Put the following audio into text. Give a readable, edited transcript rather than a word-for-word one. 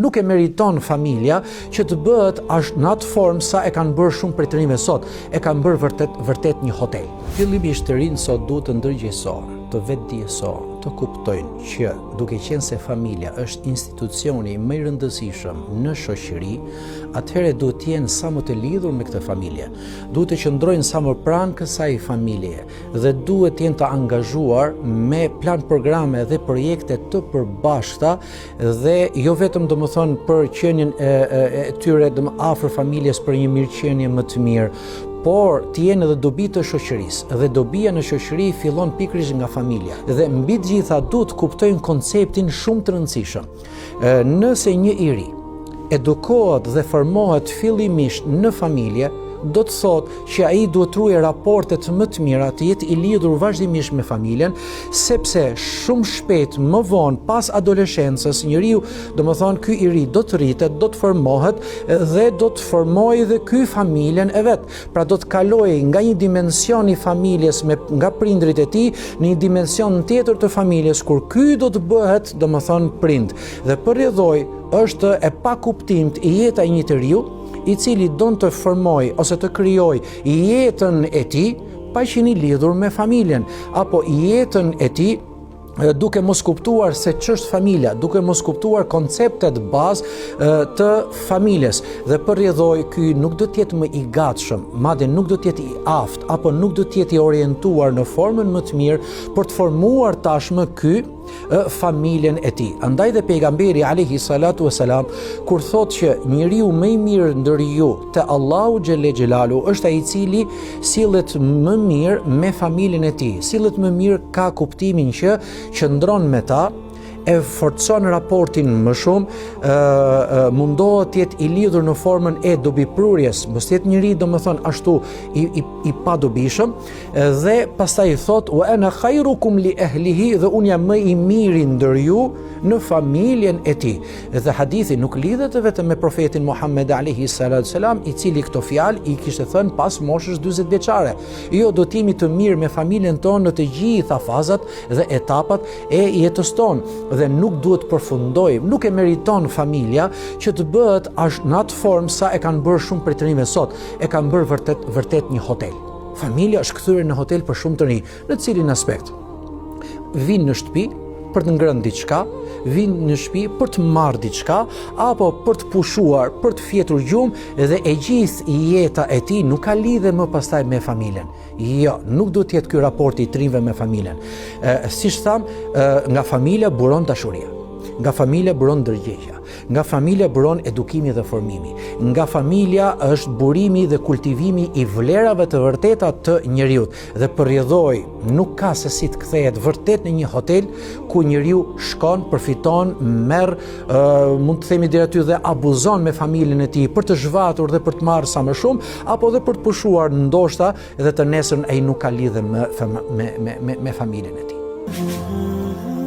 Nuk e meriton familja që të bëhet ashtu në atë formë sa e kanë bërë shumë prej të rinjve sot, e kanë bërë vërtet vërtet një hotel. Fillimisht të rinjtë sot duhet të ndërgjegjësohen, të vetëdijesohen, të kuptojnë që duke qenë se familja është institucioni më i rëndësishëm në shoqëri, atëherë duhet të jenë sa më të lidhur me këtë familje. Duhet të qëndrojnë sa më pranë kësaj familjeje dhe duhet të jenë të angazhuar me plan programe dhe projekte të përbashkëta dhe jo vetëm domethënë për qenien e, e, e tyre dom afër familjes për një mirëqenie më të mirë, por të jenë edhe dobi të shoqërisë dhe dobia në shoqëri fillon pikërisht nga familja. Dhe mbi të gjitha duhet të kuptojnë konceptin shumë të rëndësishëm. Nëse një i ri edukohet dhe formohet fillimisht në familje, do të thotë që ai duhet të ruajë raportet më të mira, të jetë i lidhur vazhdimisht me familjen, sepse shumë shpejt më vonë pas adoleshencës njeriu, domethënë ky i ri do të rritet, do të formohet dhe do të formojë dhe ky familjen e vet. Pra do të kalojë nga një dimension i familjes me nga prindërit e tij në një dimension tjetër të familjes kur ky do të bëhet, domethënë prind. Dhe për rrjedhojë është e pakuptimtë jeta e një të riu, i cili don të formojë ose të krijojë jetën e tij pa qenë i lidhur me familjen apo jetën e tij duke mos kuptuar se ç'është familja, duke mos kuptuar konceptet bazë të familjes dhe për rrjedhojë ky nuk do të jetë më i gatshëm, madje nuk do të jetë i aftë apo nuk do të jetë i orientuar në formën më të mirë për të formuar tashmë ky familjen e tij. Andaj dhe pejgamberi alayhi salatu wasalam kur thotë që njeriu më i mirë ndër ju te Allahu xhele xhelaluhu është ai i cili sillet më mirë me familjen e tij. Sillet më mirë ka kuptimin që qëndron me ta, e forcon raportin më shumë, ë mundohet të jetë i lidhur në formën e dobiprurjes, mos të jetë njeri domethënë ashtu i i, i padobishëm, Dhe pastaj i thotë wa ana khairukum li ahlihi dhe unë jam më i miri ndër ju në familjen e tij. Dhe hadithi nuk lidhet vetëm me profetin Muhammed alayhi salatu selam, i cili këto fjalë i kishte thënë pas moshës 40 vjeçare. Jo, do të jemi të mirë me familjen tonë në të gjitha fazat dhe etapat e jetës tonë dhe nuk duhet të përfundojë, nuk e meriton familja që të bëhet ashtu në atë formë sa e kanë bërë shumë prej të rinjve sot, e kanë bërë vërtet vërtet një hotel. Familja është kthyer në hotel për shumë të rinj. Në cilin aspekt? Vijnë në shtëpi për të ngrënë diçka, vijnë në shtëpi për të marrë diçka apo për të pushuar, për të fjetur gjumë dhe e gjithë jeta e tij nuk ka lidhje më pastaj me familjen. Jo, nuk duhet të jetë ky raporti i të rinjve me familjen. Ë, siç thamë, nga familja buron dashuria. Nga familja buron ndërgjegja. Nga familja buron edukimi dhe formimi. Nga familja është burimi dhe kultivimi i vlerave të vërteta të njeriut. Dhe për rrjedhojë, nuk ka se si të kthehet vërtet në një hotel ku njeriu shkon, përfiton, merr, mund të themi deri aty dhe abuzon me familjen e tij për të zhvatur dhe për të marrë sa më shumë, apo dhe për të pushuar ndoshta dhe të nesërmen ai nuk ka lidhje me me me me, me familjen e tij.